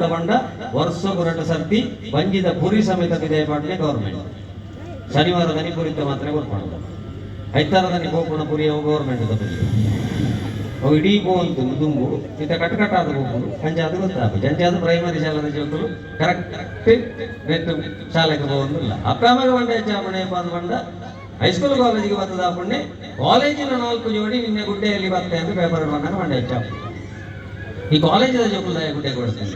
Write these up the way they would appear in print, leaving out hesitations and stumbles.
ಪಂಡ ವರ್ಷ ರಡ್ಡ್ ಸರ್ತಿ ಬಂಜಿದ ಪುರಿ ಸಮೇತ ಪಿದಾಯಿ ಪಾಡ್ನೆ ಗೌರ್ಮೆಂಟ್. ಶನಿವಾರದನಿ ಪುರಿತ ಮಾತ್ರ ಕೊರ್ಪುಂಡು. ಐತಾರದನಿ ಪೋಪುನ ಪುರಿ ಅವು ಗೌರ್ಮೆಂಟ್ ದ ಪುರಿ. ಅವು ಇಡೀ ಪೋವೊಂತು ದುಂಬು, ಇತ್ತೆ ಕಟ್ ಕಟ್ಟಾದ್ ಪೋಪುಂಡು. ಅಂಚಾದ್ ಗೊತ್ತಾಪುಜಿ. ಅಂಚಾದ್ ಪ್ರೈಮರಿ ಶಾಲೆದ ಜೋಕುಲು ಕರೆಕ್ಟ್ ನೆಟ್ ಶಾಲೆಗ್ ಪೋವೊಂದುಲ್ಲ. ಅಪ್ಪೆ ಅಮ್ಮೆಗ್ ಪಂಡ ಹೆಚ್ಚಾಪುಂಡು ಏಪ ಪಂಡ, ಹೈಸ್ಕೂಲ್ ಕಾಲೇಜಿಗೆ ಬತ್ತದಾಪುಂಡೆ. ಕಾಲೇಜಿನ ನಾಲ್ಕು ಜೋಡಿ ನಿನ್ನೆ ಗುಡ್ಡೆಯಲ್ಲಿ ಬತ್ತೆ ಅಂತ ಪೇಪರ್ ಬಂದಾಗ ಮಂಡೆ ಹೆಚ್ಚಾಪುಂಡು. ಈ ಕಾಲೇಜಿದ ಜೋಕುಲು ಗುಡ್ಡೆ ಕೊಡ್ತೀನಿ.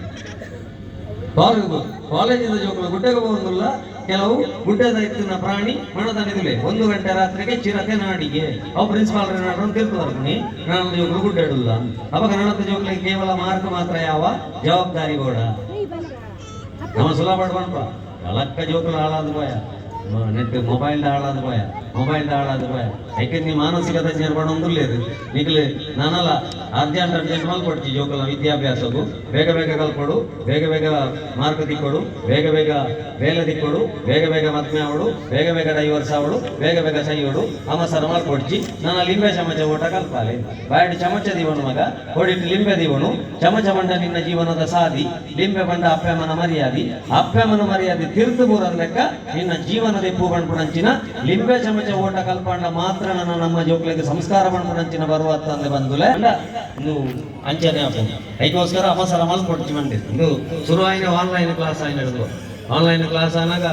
ಕಾಲೇಜಿದ ಜೋಕುಲು ಗುಡ್ಡೆಗೆ ಹೋಗುದಿಲ್ಲ. ಕೆಲವು ಗುಡ್ಡದ ಇತ್ತಿನ ಪ್ರಾಣಿ ಮಣದನಿದುಲೆ 1 ಗಂಟೆ ರಾತ್ರಿಗೆ ಚಿರತೆ ನಾಡಿಗೆ. ಅವು ಪ್ರಿನ್ಸಿಪಾಲ್ ನಾಡು ತಿರ್ತು ಬರ್ಪುನಿ. ನಾನು ಜೋಕುಲು ಗುಡ್ಡೆಡುಲ್ಲ. ಅವಾಗ ನನ್ನದ ಜೋಕುಲಿಗೆ ಕೇವಲ ಮಾರ್ಕ್ ಮಾತ್ರ ಯಾವ ಜವಾಬ್ದಾರಿ ಬೋಡ. ನಮ್ಮ ಸುಲಭ ಪನ್ಪ ಲಕ್ಕ ಜೋಕುಲು ಹಾಳಾದ ಪೋಯ, ನೆಟ್ ಮೊಬೈಲ್ ಹಾಳಾದ ಪೋಯ, ಮೊಬೈಲ್ ಹಾಳಾದ ಪೋಯ. ಐಕೆ ನೀ ಮಾನಸಿಕ ತಜ್ಞರು ಪಡೊಂದುಲ್ಲೇರು. ನಿಕ್ಲೆ ನಾನಲ ಅರ್ಜೆಂಟ್ ಅರ್ಜೆಂಟ್ ಮಲ್ಪೊಡ್ಚಿ. ಜೋಕುಲ ವಿದ್ಯಾಭ್ಯಾಸಗು ಬೇಗ ಬೇಗ ಕಲ್ಪೊಡು, ಬೇಗ ಬೇಗ ಮಾರ್ಕ್ ತಿಕ್ಕೊಡು, ಬೇಗ ಬೇಗ ಬೇಲೆ ತಿಕ್ಕೊಡು, ಬೇಗ ಬೇಗ ಮದ್ಮೆ ಆವಡು, ಬೇಗ ಬೇಗ ಡೈವರ್ಸ್ ಆವಡು, ಬೇಗ ಬೇಗ ಸೈಯೋಡು. ಅವಸರ ಮಲ್ಪೊಡ್ಚಿ. ನಾನು ಲಿಂಬೆ ಚಮಚ ಓಟ ಕಲ್ಪಾಲೆ. ಬಾಯಡ್ ಚಮಚ ದೀವನು ಮಗ, ಹೊಡಿಟ್ಟು ಲಿಂಬೆ ದೀವನು. ಚಮಚ ಬಂಡ ನಿನ್ನ ಜೀವನದ ಸಾದಿ, ಲಿಂಬೆ ಬಂಡ ಅಪ್ಪೆಮ್ಮನ ಮರ್ಯಾದಿ. ಅಪ್ಪೆಮ್ಮನ ಮರ್ಯಾದೆ ತಿರ್ತು ಬೂರದ ಲೆಕ್ಕ ನಿನ್ನ ಜೀವನದ ಇಪ್ಪು ಪನ್ಪುನಂಚಿನ ಲಿಂಬೆ ಚಮಚ ಓಟ ಕಲ್ಪಂಡ ಮಾತ್ರ ನನ್ನ ನಮ್ಮ ಜೋಕ್ಲೆಗ್ ಸಂಸ್ಕಾರ ಪನ್ಪುನಂಚಿನ ಬರುವ ತಂದೆ ಬಂದುಲೆ. ಇಂದು ಅಂಚನೆ ಆಪುಂಡು. ಐಕೋಸ್ಕರ ಅವಸರ ಮಲ್ಪೊಡ್ಚಿ ಮಂಡಿ. ಇಂದು ಶುರು ಆಯಿನ ಆನ್ಲೈನ್ ಕ್ಲಾಸ್ ಆಯಿನ. ಆನ್ಲೈನ್ ಕ್ಲಾಸ್ ಆನಾಗ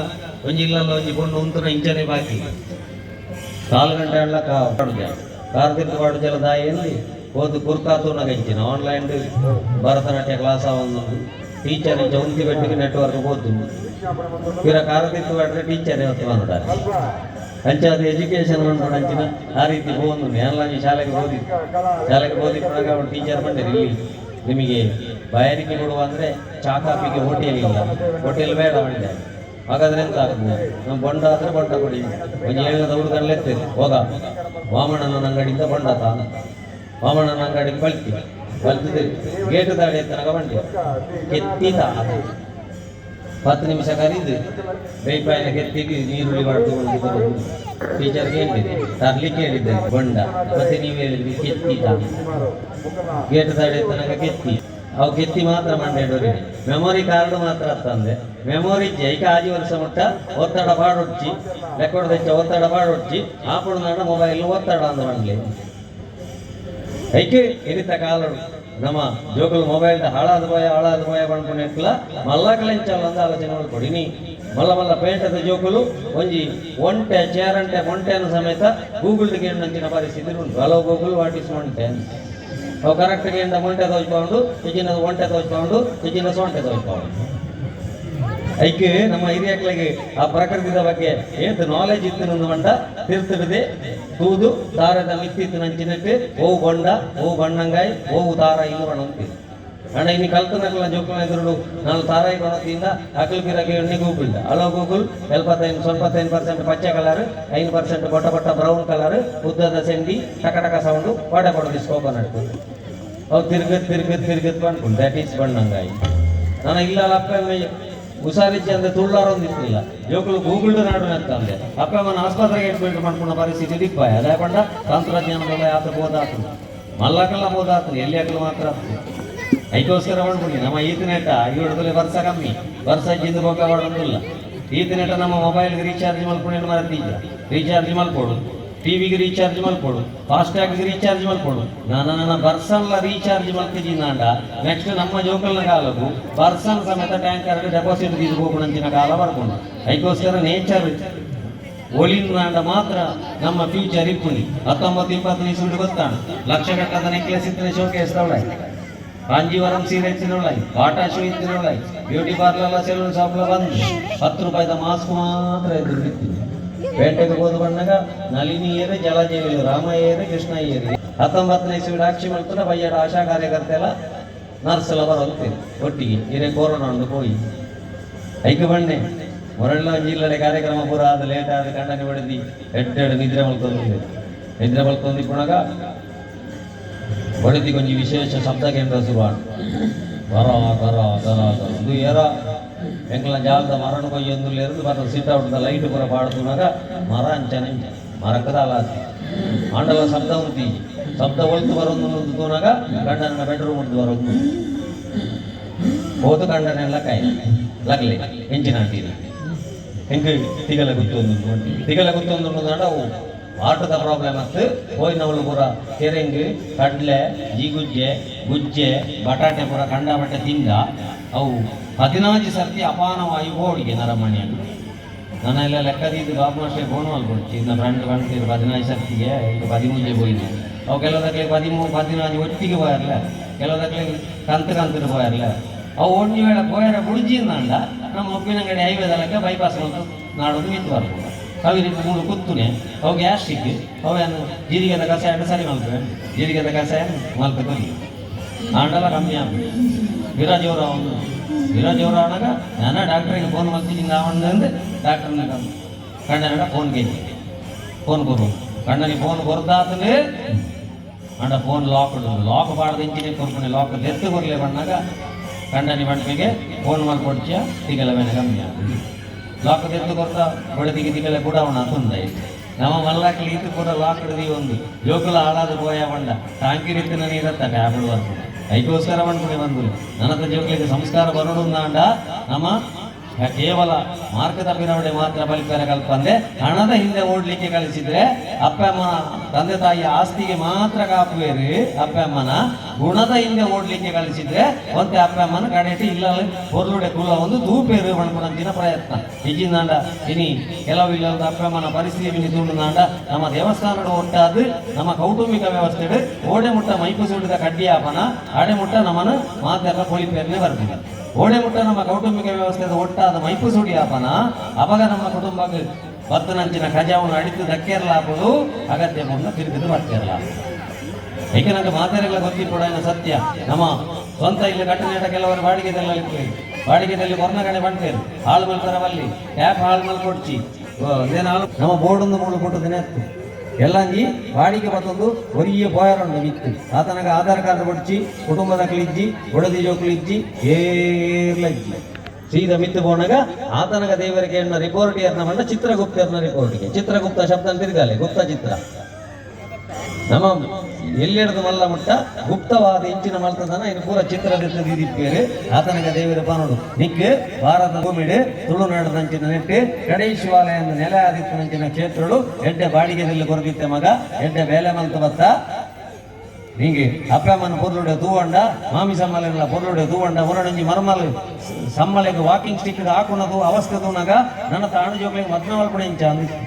ಒಂಜಿ ಇಲ್ಲಲ್ಲ ಒಂಜಿ ಪೊಣ್ಣು ಉಂತುನ ಇಂಚನೆ ಬಾಕಿ. ಕಾಲು ಗಂಟೆ ಅಲ್ಲ, ಕಾರ್ ತಿರ್ತು ಪಾಡು ಜಲ ದಾಯಲ್ಲಿ ಹೋದು ಕುರ್ಕಾತೂನಾಗ ಇಂಚಿನ ಆನ್ಲೈನ್ ಭರತನಾಟ್ಯ ಕ್ಲಾಸ್ ಆವೊಂದು. ಟೀಚರ್ ಇಂಚ ಉಂತಿ ಬೆಟ್ಟಿಗೆ ನೆಟ್ವರ್ಕ್ ಹೋದು. ಪಿರ ಕಾರ ತಿರ್ತು ಪಾಡ್ರೆ ಟೀಚರ್ ಯಾವತ್ತು ಬಂದ. ಅಂಚಾದ ಎಜುಕೇಶನ್ ಮಾಡ್ಕೊಂಡು ಅಂಚಿನ ಆ ರೀತಿ ಹೋದು. ಆನ್ಲೈನ್ ಶಾಲೆಗೆ ಓದಿತ್ತು. ಶಾಲೆಗೆ ಓದಿಪ್ಪುನಾಗ ಅವನು ಟೀಚರ್ ಬಂದಿರಿ, ಇಲ್ಲಿ ನಿಮಗೆ ಬಾಯಾರಿಕೆ ಕೊಡುವ ಅಂದ್ರೆ ಚಾ ಕಾಫಿಗೆ ಹೋಟೆಲ್ ಇಲ್ಲ, ಹೋಟೆಲ್ ಬೇಡ ಬಂಡೆ. ಹಾಗಾದ್ರೆ ಎಂತ ಆಗ್ತದೆ? ನಮ್ಮ ಬೊಂಡ ಆದ್ರೆ ಬೊಂಡ ಕೊಡಿ. ಒಂದು ಏಳನೇದ ಹುಡುಗನಲ್ಲಿ ಹೋಗ, ವಾಮಣ್ಣನ ಅಂಗಡಿಯಿಂದ ಬೊಂಡ ತಾ. ವಾಮಣ್ಣನ ಅಂಗಡಿಗೆ ಬಲ್ತಿ ಬಲ್ತಿದೆ. ಗೇಟ್ ದಾಡಿ ತನಕ ಬಂಡೆ ಕೆತ್ತಿದ. 10 ನಿಮಿಷ ಕರೀದು ಬೇಯ್ಪಾಯಿನ ಕೆತ್ತಿಗೆ ನೀರುಳ್ಳಿ ಮಾಡ್ಕೊಂಡು ಬರೋದು. ಟೀಚರ್ಗೆ ಹೇಳಿದೆ, ತರ್ಲಿಕ್ಕೆ ಹೇಳಿದ್ದೆ ಬೊಂಡ, ಮತ್ತೆ ನೀವು ಹೇಳಿದ್ರಿ ಕೆತ್ತಿದ. ಗೇಟ್ ದಾಡಿ ತನಕ ಕೆತ್ತಿ. ಅವು ಕೆತ್ತಿ ಮಾತ್ರ ಮಂಡೆ. ಮೆಮೊರಿ ಕಾರ್ಡ್ ಮಾತ್ರ ತಂದೆ. ಮೆಮೊರಿ ಐಕ ಆಜಿ ವರ್ಷ ಮುಟ್ಟ ಒತ್ತಡ ಪಾಡೊಡ್ಚಿ. ಲೆಕ್ಕೊಡ್ದೆಚ್ಚ ಒತ್ತಡ ಪಾಡೊಡ್ಚಿ. ಆಪುಡು ನಾಡ ಮೊಬೈಲ್ ಒತ್ತಡ ಅಂದ ಮಂಡ್ಲಿ. ಐಕೆ ಇರಿತ ಕಾಲಡು ನಮ್ಮ ಜೋಕುಲು ಮೊಬೈಲ್ ಹಾಳಾದ ಪೋಯ, ಹಾಳಾದ ಪೋಯ ಪನ್ಪುನೆಟ್ಲ ಮಲ್ಲಕಲೆಂಚಾಲ ಅಂದ ಆಲೋಚನೆ ಮಲ್ಪೊಡು. ಇನಿ ಮಲ್ಲ ಮಲ್ಲ ಪೇಂಟದ ಜೋಕುಲು ಒಂಜಿ ಒಂಟೆ ಚೇರಂಟೆ ಮೊಂಟೆನ ಸಮೇತ ಗೂಗಲ್ ಕೇಂದ್ರ ಪರಿಸ್ಥಿತಿ ಉಂಟು. "Hello Google, what is Monte?" ಅವು ಕರೆಕ್ಟ್ ಕೇಂದ್ರ ಮೊಂಟೆ ತೋಚ್ಕೊಂಡು, ಹೆಚ್ಚಿನ ಒಂಟೆ ತೋಚ್ಕೊಂಡು, ಹೆಚ್ಚಿನ ಸೊಂಟೆ ತೋಚ್ಕೊಂಡು. ಐಕೆ ನಮ್ಮ ಹಿರಿಯಕ್ಲಿಗೆ ಆ ಪ್ರಕೃತಿದ ಬಗ್ಗೆ ಏತ್ ನಾಲೆಜ್ ಇತ್ತು ಮಂಡ, ತಿರ್ತುಡುದೆ ತೂದು ತಾರದ ಮಿತ್ತಿತ್ತು ನಂಚಿನಟ್ಟು ಓವು ಬೊಂಡ, ಓವು ಬಣ್ಣಂಗಾಯಿ, ಓವು ತಾರ ಇನ್ನು ಬಣ್ಣಂತಿ. ಅಣ್ಣ, ಇನ್ನು ಕಲ್ತನಕಲ ಜೋಕುಲ ಎದುರುಡು ನಾನು ತಾರಾಯಿ ಕೊಣತಿಂದ ಅಕಲ್ ಪಿರಗೆ ಎಣ್ಣೆ ಗೂಗಲ್. "ಹಲೋ ಗೂಗಲ್, ಎಲ್ಪತ್ತೈದು 75% ಪಚ್ಚೆ ಕಲರ್, 5% ಬೊಟ್ಟ ಬೊಟ್ಟ ಬ್ರೌನ್ ಕಲರ್, ಉದ್ದದ ಸೆಂಡಿ, ಟಕ ಟಕ ಸೌಂಡು, ವಾಡೆ ಕೊಡ this coconut?" ಅವು ತಿರ್ಗತ್ ತಿರ್ಗತ್ ತಿರ್ಗತ್ ಪನ್ಪುಂಡು, "that is ಬಣ್ಣಂಗಾಯಿ." ನಾನು ಇಲ್ಲ, ಅಪ್ಪ ಹುಷಾರಿಚ್ಚಿ ಅಂದ್ರೆ ತುಳ್ಳಾರೊಂದು ಇತ್ತಿಲ್ಲ. ಜೋಕುಲು ಗೂಗಲ್ ನಾಡು ಅಂತಂದೆ ಅಪ್ಪ ಅಮ್ಮನ ಆಸ್ಪತ್ರೆಗೆ ಅಡ್ಮಿಟ್ ಮಾಡ್ಕೊಂಡ ಪರಿಸ್ಥಿತಿ ದಿಪ್ಪಾಯ. ಅದೇ ಪಂಡ ತಂತ್ರಜ್ಞಾನದಲ್ಲ ಯಾತ ಬೋಧಾತು, ಮಲ್ಲಕಲ್ಲ ಬೋಧಾತು, ಎಲ್ಲಿ ಹಾಕಲು ಮಾತ್ರ. ಐಕೋಸ್ಕರ ಮಾಡ್ಬಿಡಿ. ನಮ್ಮ ಈತನೆಟ ಏಳು ವರ್ಷ ಕಮ್ಮಿ ವರ್ಷ ಇದ್ದಿಂದ ಬೊಕ್ಕ ಮಾಡೋದಿಲ್ಲ. ಈತನೆಟ ನಮ್ಮ ಮೊಬೈಲ್ಗೆ ರೀಚಾರ್ಜ್ ಮಲ್ಕೊಂಡು ಮರತೀಜ. ರೀಚಾರ್ಜ್ ಮಲ್ಕೊಡು, ಟಿವಿಗೆ ರೀಚಾರ್ಜ್ ಮಲ್ಕೊಡು, ಫಾಸ್ಟ್ಯಾಗ್ಗೆ ರೀಚಾರ್ಜ್ ಮಲ್ಕೊಡು. ನಾನು ನನ್ನ ಬರ್ಸನ್ಲ ರೀಚಾರ್ಜ್ ಮಲ್ತಿದ್ದೀನಾಂಡ ನೆಕ್ಸ್ಟ್ ನಮ್ಮ ಜೋಕಲ್ನ ಕಾಲಕ್ಕೂ ಬರ್ಸನ್ ಸಮೇತ ಟ್ಯಾಂಕರ್ ಡೆಪಾಸಿಟ್ ತೀದು ಹೋಗುಣಂಚಿನ ಕಾಲ ಬರ್ಕೊಂಡು. ಐಕೋಸ್ಕರ ನೇಚರ್ ಒಲಿನಾಂಡ ಮಾತ್ರ ನಮ್ಮ ಫ್ಯೂಚರ್ ಇಪ್ಪುನಿ. 19 20 ಇಸುಡು ಗೊತ್ತಾಣ ಲಕ್ಷ ಗಟ್ಟದ ನೆಕ್ಲೆಸ್ ಇತ್ತಿನ ಶೋಕೇಸ್ ತವಳಾಯ್, ಕಾಂಜೀವರಂ ಸೀರೆ ಇತ್ತಿನೊಳಾಯ್, ಬಾಟಾ ಶೂ ಇತ್ತಿನೊಳಾಯ್, ಬ್ಯೂಟಿ ಪಾರ್ಲರ್ ಸೆಲೂನ್ ಶಾಪ್ಲ ಬಂದು 10 ರೂಪಾಯಿದ ಮಾಸ್ಕ್ ಮಾತ್ರ ಎದುರು ಬಿತ್ತೀನಿ. ಪೇಟೆಗೆ ಹೋದ ಬಂದಾಗ ನಳಿನಿ ಏರು, ಜಲಜೇಲು, ರಾಮ ಏರು, ಕೃಷ್ಣ ಏರು. 19ನೇ ಇಸ್ವಿಡ್ ಆಕ್ಷಿ ಮಲ್ತುನ ಬಯ್ಯಡ ಆಶಾ ಕಾರ್ಯಕರ್ತೆ ಎಲ್ಲ ನರ್ಸ್ ಎಲ್ಲ ಬರೋದು ಒಟ್ಟಿಗೆ. ಹಿರೇ ಕೊರೋನಾ ಉಂಡು ಪೋಯಿ. ಐಕ್ ಬಣ್ಣೆ ಮೊರಳ್ಳ ಜಿಲ್ಲೆಡೆ ಕಾರ್ಯಕ್ರಮ ಪೂರ ಆದ ಲೇಟ್ ಆದ ಕಂಡನಿ ಬಡಿದಿ ಎಡ್ಡೆಡ್ ನಿದ್ರೆ ಮಲ್ತೊಂದು. ನಿದ್ರೆ ಮಲ್ತೊಂದು ಇಪ್ಪುನಾಗ ಬಡಿದಿ ಕೊಂಚ ವಿಶೇಷ ಶಬ್ದ ಕೇಂದ್ರ ಶುರುವಾಂಡ್. ಗರ ಗರ ಗರ ಗರ. ಇದು ಏರ ಎಂಕಲ್ನ ಜಾಲದ ಮರಣ ಕೊಯ್ಯೊಂದು ಇರುದು ಬತ್ತ. ಸಿಟ್ ಔಟ್ ಲೈಟ್ ಪೂರ ಪಾಡ್ತುನಾಗ ಮರ ಅಂಚನೆ ಮರಕ್ಕದ ಅಲಾತಿ ಆಂಡಲ ಶಬ್ದ ಉಂತಿ. ಶಬ್ದ ಒಲ್ತು ಬರೋದು ತೂನಾಗ ಗಂಡನ ಬೆಡ್ರೂಮ್ ಉಂಟು ಬರೋದು. ಪೋದು ಕಂಡನೆಲ್ಲ ಕಾಯಿ ಲಗ್ಲೆ ಎಂಚಿನ ಅಂತೀರಿ? ಎಂಕ್ ತಿಗಲೆ ಗುತ್ತೊಂದು, ತಿಗಲೆ ಗುತ್ತೊಂದು ಅವು ಆಟದ ಪ್ರಾಬ್ಲಮ್ ಅತ್ತು. ಹೋಯ್ನವಳು ಪೂರ ಕೆರೆಂಗ್, ಕಡ್ಲೆ, ಜೀಗುಜ್ಜೆ, ಗುಜ್ಜೆ, ಬಟಾಟೆ ಪೂರ ಕಂಡ ಬಟ್ಟೆ ತಿಂದ. ಅವು 14 ಸರ್ತಿ ಅಪಾನವಾಯು ಬೋಡಿಗೆ ನರಮಣಿಯನ್ನು. ನಾನು ಎಲ್ಲ ಲೆಕ್ಕದೀದು ಬಾಬು ಮಾಸ್ಟರ್ ಫೋನ್ ಮಲ್ಕೊಡ್ಚಿ. ಇನ್ನ ಫ್ರೆಂಡ್ ಬಂತೀರು 14 ಸರ್ತಿಗೆ, ಈಗ 13 ಪೋಯಿನಿ. ಅವು ಕೆಲವುದಕ್ಕೆ 13 14 ಒಟ್ಟಿಗೆ ಪೋಯರ್ಲೆ, ಕೆಲವುದಕ್ಕೆ ಕಂತು ಕಂತುಡು ಪೋಯರ್ಲೆ. ಅವು ಒಂಜಿ ವೇಳೆ ಪೋಯರ ಬುಡ್ಜಿಂದಂಡ ನಮ್ಮ ಉಪ್ಪಿನಂಗಡಿ ಹೈವೇ ಲೆಕ್ಕ ಬೈಪಾಸ್ ಮಲ್ತು ನಾಡೋದು ಮಿತ್ತು ಬರ್ಬೋದು. ಅವು ಮೂರು ಕುತ್ತುನೆ, ಅವು ಗ್ಯಾಸ್ಟ್ರಿಕ್. ಅವೇನು ಜೀರಿಗೆದ ಕಷಾಯ ಸರಿ ಮಲ್ಪೆ, ಜೀರಿಗೆದ ಕಷಾಯ ಮಲ್ಪೆ ಕೊರಿ ಆಂಡಲ ಕಮ್ಮಿ ಆಗ್ತದೆ. ವಿರಾಜ್ ಅವನು ವಿರಾಜ್ ಆನಾಗ ನಾನು ಡಾಕ್ಟ್ರಿಗೆ ಫೋನ್ ಮಲ್ತೀನಿ ಅವನಂದು. ಡಾಕ್ಟರ್ನ ಕಂಡನ ಫೋನ್ ಕೇಳಿ ಫೋನ್ ಕೊರು. ಕಣ್ಣನಿ ಫೋನ್ ಕೊರ್ದಾತನೆ ಅಂಡ ಫೋನ್ ಲಾಕ್ ಲಾಕ್ ಪಾಡ್ದು ಇಂಚಿನೇ ಕೊರ್ಪುನೆ. ಲಾಕ್ ದೆತ್ತು ಕೊರ್ಲೆ ಬಣ್ಣಾಗ ಕಂಡನಿ ಬಂಟಿಗೆ ಫೋನ್ ಮಲ್ಪೊಡ್ಚಿಯ, ತಿಗಲ ಮೇಲೆ ಕಮ್ಮಿ ಆಗ್ತದೆ. ಲಾಕ್ ದೆತ್ತು ಕೊರ್ತ ಬಡದಿಗೆ ತಿಗಲೆ ಕೂಡ ಅವನ ತುಂದ. ನಮ್ಮ ಮಲ್ಲಾಕ್ಲಿ ಈತು ಪೂರ ಲಾಕ್ ಒಂದು ಜೋಕುಲ ಹಾಳಾದ ಪೋಯ ಬಂಡ ಟಾಂಕಿ ರೀತಿನ ನೀರತ್ತ ಟ್ಯಾಬ್ಲೆಟ್ ಬರ್ಪುಂಡು. ಐಕೋಸ್ಕರ ಬಂಡ್ಪುಣೆ ಬಂದು ನನತ ಜೋಕ್ಲಿಗೆ ಸಂಸ್ಕಾರ ಬರೋಡು. ನಮ್ಮ ಕೇವಲ ಮಾರ್ಗದ ಪಿರವಡೆ ಮಾತ್ರ ಬಲಿಪೇರ ಕಲ್ಪಂದೆ ಹಣದ ಹಿಂದೆ ಓಡ್ಲಿಕ್ಕೆ ಕಲಿಸಿದ್ರೆ, ಅಪ್ಪ ಅಮ್ಮ ತಂದೆ ತಾಯಿಯ ಆಸ್ತಿಗೆ ಮಾತ್ರ ಕಾಪುವೇರು. ಅಪ್ಪ ಅಮ್ಮನ ಗುಣದ ಹಿಂದೆ ಓಡ್ಲಿಕ್ಕೆ ಕಲಿಸಿದ್ರೆ ಒಂತೆ ಅಪ್ಪ ಅಮ್ಮನ ಕಡೆಟಿ ಇಲ್ಲ ಪೊರ್ಲುಡೆ ಕುಲ್ಲ ಒಂದು ತೂಪೇರು ಪಣ್ಪುಣಂಚಿನ ಪ್ರಯತ್ನ ಇಜ್ಜಿಂದಾಂಡ. ಇನಿ ಕೆಲವು ಇಲ್ಲದ ಅಪ್ಪ ಅಮ್ಮನ ಪರಿಸ್ಥಿತಿ ಮಿನಿ ತೂಂಡುದಾಂಡ ನಮ್ಮ ದೇವಸ್ಥಾನದ ಒಟ್ಟಾದ ನಮ್ಮ ಕೌಟುಂಬಿಕ ವ್ಯವಸ್ಥೆ ಓಡೆ ಮುಟ್ಟ ಮೈಪು ಸುಡಿದ ಕಡ್ಡಿಯಾಪನ ಆಡೆ ಮುಟ್ಟ ನಮ್ಮನ್ನು ಮಾತೆಲ್ಲ ಪೊಲಿಪೇರ್ನೆ ಬರ್ತೀವಿ. ಓಡೆ ಮುಟ್ಟ ನಮ್ಮ ಕೌಟುಂಬಿಕ ವ್ಯವಸ್ಥೆದ ಒಟ್ಟಾದ ಮೈಪು ಸುಡಿಯಾಪನ ಅಪಗ ನಮ್ಮ ಕುಟುಂಬಕ್ಕೆ ಬತ್ತನಂಚಿನ ಖಜಾವನ್ನು ಅಡಿತು ದಕ್ಕೇರ್ಲಾಪುಡು ಅಗತ್ಯ ಬಂದು ತಿರುಗಿದು ಬರ್ತಿರಲ್ಲ. ಏಕೆ ನಂಗೆ ಮಾತೆರೆಲ್ಲ ಗೊತ್ತಿಪ್ಪುಡ ಸತ್ಯ. ನಮ್ಮ ಸ್ವಂತ ಇಲ್ಲಿ ಕಟ್ಟನೇಟ ಕೆಲವರು ಬಾಡಿಗೆದೆಲ್ಲ ಇತ್ತು. ಬಾಡಿಗೆದಲ್ಲಿ ಕೊರ್ನಗಡೆ ಬಂಟೇರು ಹಾಳು ಮಲ್ಪರವಲ್ಲಿ ಟ್ಯಾಪ್ ಹಾಳು ಮಲ್ಕೊಡ್ಚಿ ಹಾಳು ನಮ್ಮ ಬೋರ್ಡ್ ಒಂದು ಮೂಳು ಕೊಟ್ಟು ದಿನ ಇತ್ತು. ಎಲ್ಲಂಜಿ ಬಾಡಿಗೆ ಬತ್ತೊಂದು ಒರಿಯ ಪೋಯರುಂಡು ಮಿತ್ತು. ಆತನಗ ಆಧಾರ್ ಕಾರ್ಡ್ ಕೊಡ್ಚಿ, ಕುಟುಂಬದ ಕ್ಲಿಜ್ಜಿ, ಒಡದಿ ಜೋಕ್ಲಿಜ್ಜಿ, ಏರ್ಲಜ್ಜಿ. ಸೀದಾ ಮಿತ್ತು ಪೋನಾಗ ಆತನಗ ದೇವರಿಗೆ ಎಣ್ಣ ರಿಪೋರ್ಟ್ ಏರ್ನ ಮಂಡ ಚಿತ್ರಗುಪ್ತರ್ನ ರಿಪೋರ್ಟ್ಗೆ. ಚಿತ್ರಗುಪ್ತ ಶಬ್ದ ತಿರ್ಗಾಲೆ ಗುಪ್ತ ಚಿತ್ರ. ನಮ್ಮ ಎಲ್ಲಿಡ್ದು ಮಲ್ಲ ಮುಟ್ಟ ಗುಪ್ತವಾದ ಇಂಚಿನ ಮಲ್ತದನ ಇನ್ನು ಪೂರ ಚಿತ್ರ ದಿದಿಪ್ಪೇರು. ಆತನಗ ದೇವರ ಪಾನೋಡು ನಿಕ್ ಭಾರತ ಭೂಮಿಡು ತುಳುನಾಡದಂಚಿನ ನೆಟ್ಟು ಕಡೇ ಶಿವಾಲಯ ನೆಲೆ ಆದಿತ್ತನಂಚಿನ ಕ್ಷೇತ್ರಡು ಎಡ್ಡೆ ಬಾಡಿಗೆದಲ್ಲಿ ಕೊರದಿತ್ತೆ ಮಗ, ಎಡ್ಡೆ ಬೇಲೆ ಮಲ್ತ ಬತ್ತ. ಹಿಂಗೆ ಅಪ್ಪ ಅಮ್ಮನ ಪೊರ್ಲುಡೆ ತೂವಂಡ, ಮಾಮಿ ಸಮ್ಮಲೆಲ್ಲ ಪೊರ್ಲುಡೆ ತೂವಂಡ, ಹೊರಡಂಜಿ ಮರ್ಮಲ್ ಸಮ್ಮಲೆಗ್ ವಾಕಿಂಗ್ ಸ್ಟಿಕ್ ಹಾಕುನದು ಅವಸ್ಥೆ ತೂನಾಗ ನನ್ನ ತಾಣು ಜೋಕ್ಲಿಗೆ ಮದ್ಮೆ ಮಲ್ಪುಣ ಇಂಚ ಅಂದಿತ್ತು.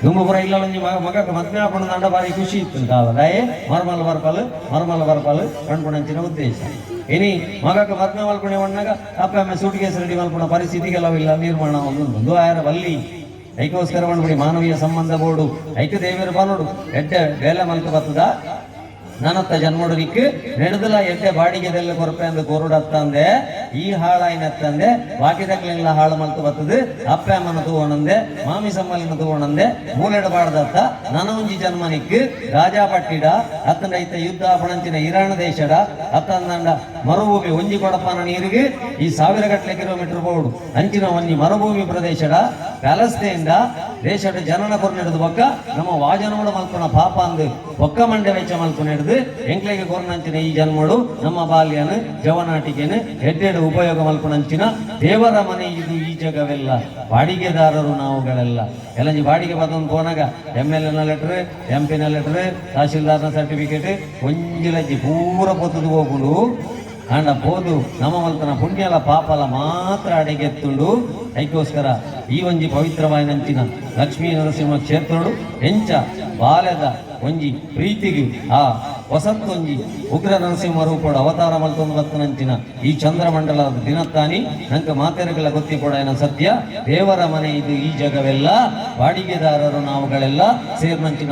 ದುಂಬು ಇಲ್ಲೊಂಜಿ ಮಗ ಮಗಕ್ಕೆ ಮದ್ಮೆ ಹಾಕೊಂಡು ಅಂಡ ಬಾರಿ ಖುಷಿ ಇತ್ತು ಕಾಲ. ದಾಯೆ ಮರ್ಮಲ್ ಬರ್ಪಲ್ ಮರ್ಮಲ್ ಬರ್ಪಲ್ ಕಣ್ಪುಣಂಚಿನ ಉದ್ದೇಶ. ಇನಿ ಮಗಕ್ಕೆ ಮದ್ಮೆ ಮಲ್ಪುಣೆ ಒಣ್ಣಾಗ ಅಪ್ಪ ಅಮ್ಮ ಸೂಟ್ ಕೇಸ್ ರೆಡಿ ಮಲ್ಪುಣ ಪರಿಸ್ಥಿತಿ ಕೆಲವು ಇಲ್ಲ ನಿರ್ಮಾಣ ಒಂದು ಒಂದು ಆಯರ ಬಲ್ಲಿ. ಐಕೋಸ್ಕರ ಮಾಡ್ಬಿಡಿ ಮಾನವೀಯ ಸಂಬಂಧ ಬೋರ್ಡು. ಐಕ ದೇವರು ಬನ್ನೋಡು ಎಡ್ಡೆ ಬೇಲೆ ಮಲ್ಕ ಬತ್ತದ ನನತ್ತ ಜನ್ಮಡುನಿಕ್ ನೆಡದಲ ಎಡ್ಡೆ ಬಾಡಿಗೆದೆಲ್ಲ ಕೊರಪೆ ಅಂದು ಕೊರುಡತ್ತಂದೆ. ಈ ಹಾಳಾಯಿನತ್ತಂದೆ ಬಾಕಿದಕ್ಲೆಲ್ಲ ಹಾಳು ಮಲ್ತು ಬತ್ತದು. ಅಪ್ಪ ಅಮ್ಮನ ತೂವಣಂದೆ, ಮಾಮಿ ಸಮ್ಮಲಿನ ತೂವಣಂದೆ ಮೂಲೆಡ ಬಾಡ್ದತ್ತ ನನ ಒಂಜಿ ಜನ್ಮನಿಕ್ ರಾಜಾ ಪಟ್ಟಿಡ ಅತ್ತಂಡ ಐತ ಯುದ್ಧ ಪಣಂಚಿನ ಇರಾಣ ದೇಶಡ ಅತ್ತಂದಂಡ ಮರುಭೂಮಿ ಒಂಜಿ ಕೊಡಪಾನ ನೀರಿಗೆ ಈ ಸಾವಿರ ಗಟ್ಟಲೆ ಕಿಲೋಮೀಟರ್ ಬೋರ್ಡು ಅಂಚಿನ ಒಂಜಿ ಮರುಭೂಮಿ ಪ್ರದೇಶಡ ಪ್ಯಾಲೆಸ್ತೆಯಿಂದ ದೇಶದ ಜನನ ಕೊರ್ನೆಡ್ದು ಬೊಕ್ಕ ನಮ್ಮ ವಾಜನೋಡ ಮಲ್ಪುನ ಪಾಪ ಅಂದು ಬೊಕ್ಕ ಮಂಡೆ ವೆಚ್ಚ ಮಲ್ಪುನ ಹಿಡ್ದು ಎಂಕ್ಲೆಗೆ ಕೊರ್ನಂಚಿನ ಈ ಜನ್ಮಡು ನಮ್ಮ ಬಾಲ್ಯನ ಜವನಾಟಿಕೆನು ಎಡ್ಡೆಡು ಉಪಯೋಗ ಮಲ್ಪುನಂಚಿನ. ದೇವರ ಮನೆ ಇದು ಈ ಜಗವೆಲ್ಲ, ಬಾಡಿಗೆದಾರರು ನಾವುಗಳೆಲ್ಲ. ಎಲ್ಲಂಜಿ ಬಾಡಿಗೆ ಬದೊಂದು ಪೋನಾಗ ಎಮ್ ಎಲ್ ಎನ ಲೆಟರ್, ಎಂ ಪಿನ ಲೆಟರ್, ತಹಶೀಲ್ದಾರ್ನ ಸರ್ಟಿಫಿಕೇಟ್ ಒಂಜಿಲಜ್ಜಿ ಪೂರ ಪೊತ್ತದು ಹೋಗುಂಡು. ಅಂಡ ಪೋದು ನಮ್ಮ ಮಲ್ತನ ಪುಣ್ಯಲ ಪಾಪಲ ಮಾತ್ರ ಅಡಿಗೆತ್ತುಂಡು. ಐಕೋಸ್ಕರ ಈ ಒಂಜಿ ಪವಿತ್ರವಾಯಿನಂಚಿನ ಲಕ್ಷ್ಮೀ ನರಸಿಂಹ ಕ್ಷೇತ್ರಡು ಎಂಚ ಬಾಲ್ಯದ ಒಂಜಿ ಪ್ರೀತಿಗೆ ಆ ವಸತ್ತೊಂಜಿ ಉಗ್ರ ನರಸಿಂಹ ರೂಪಡು ಅವತಾರ ಮಲ್ತೊಂದು ಬತ್ತನಂಚಿನ ಈ ಚಂದ್ರಮಂಡಲದ ದಿನತ್ತಾನಿ ನಂಕ ಮಾತೆರಗಳ ಗೊತ್ತಿಪೊಡಾಯನ ಸತ್ಯ. ದೇವರ ಮನೆ ಇದು ಈ ಜಗವೆಲ್ಲ, ಬಾಡಿಗೆದಾರರು ನಾವುಗಳೆಲ್ಲ ಸೇರ್ನಂಚಿನ.